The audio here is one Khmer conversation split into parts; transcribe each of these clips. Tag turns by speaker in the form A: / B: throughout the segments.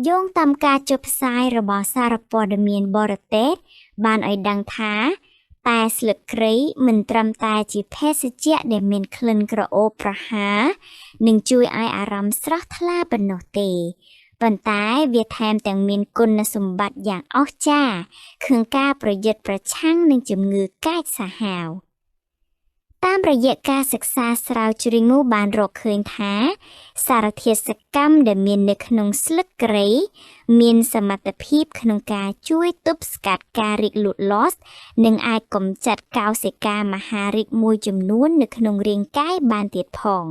A: យោងតាមការចុះផ្សាយរបស់សារព័ត៌មានបរទេសបានឲ្យដឹងថា តែស្លឹកគ្រៃមិនត្រឹមតែជាភេសជ្ជៈដែលមានក្លិនក្រអូបប្រហើរនិងជួយឲ្យអារម្មណ៍ស្រស់ថ្លាប៉ុណ្ណោះទេប៉ុន្តែវាថែមទាំងមានគុណសម្បត្តិយ៉ាងអស្ចារ្យក្នុងការប្រយុទ្ធប្រឆាំងនឹងជំងឺកាចសាហាវតាមរយៈការសិក្សាស្រាវជ្រាវបានរកឃើញថា សារធាតុសកម្មដែលមាននៅក្នុងស្លឹកគ្រៃមានសមត្ថភាពក្នុងការជួយទប់ស្កាត់ការរីកលូតលាស់និងអាចកម្ចាត់កោសិកាមហារីកមួយចំនួននៅក្នុងរាងកាយបានទៀតផង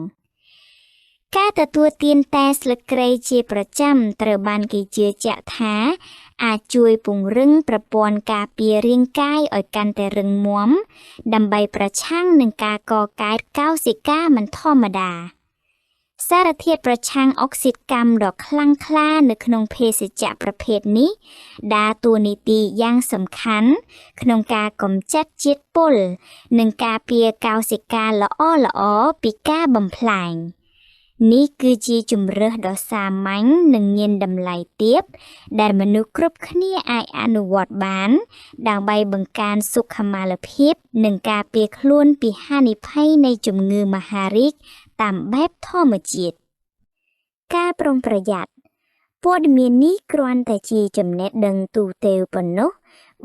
A: ការទទួលទានតែស្លឹកគ្រៃជាប្រចាំត្រូវបានគេជឿជាក់ថាអាចជួយពង្រឹងប្រព័ន្ធការពាររាងកាយឲ្យកាន់តែរឹងមាំដើម្បីប្រឆាំងនឹងការកកើតកោសិកាមិនធម្មតាសារធាតុប្រឆាំងអុកស៊ីតកម្មដ៏ខ្លាំងក្លានៅក្នុងភេសជ្ជៈប្រភេទនេះដើរតួនាទីយ៉ាងសំខាន់ក្នុងការកម្ចាត់ជាតិពុលនិងការពារកោសិកាល្អៗពីការបំផ្លាញនេះគឺជាជំរើសដ៏សាមញ្ញនិងមានតម្លៃទាបដែលមនុស្សគ្រប់គ្នាអាចអនុវត្តបាន ដើម្បីបង្កើនសុខុមាលភាពនិងការពារខ្លួនពីហានិភ័យនៃជំងឺមហារីកតាមបែបធម្មជាតិការប្រុងប្រយ័ត្នព័ត៌មាននេះគ្រាន់តែជាចំណេះដឹងទូទៅប៉ុណ្ណោះ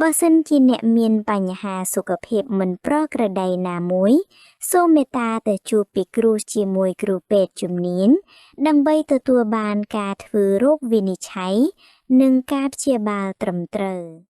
A: បើសិនជាអ្នកមានបញ្ហាសុខភាពមិនប្រក្រតីណាមួយសូមមេត្តាទៅជួបពិគ្រោះជាមួយគ្រូពេទ្យជំនាញដើម្បីទទួលបានការធ្វើរោគវិនិច្ឆ័យនិងការព្យាបាលត្រឹមត្រូវ។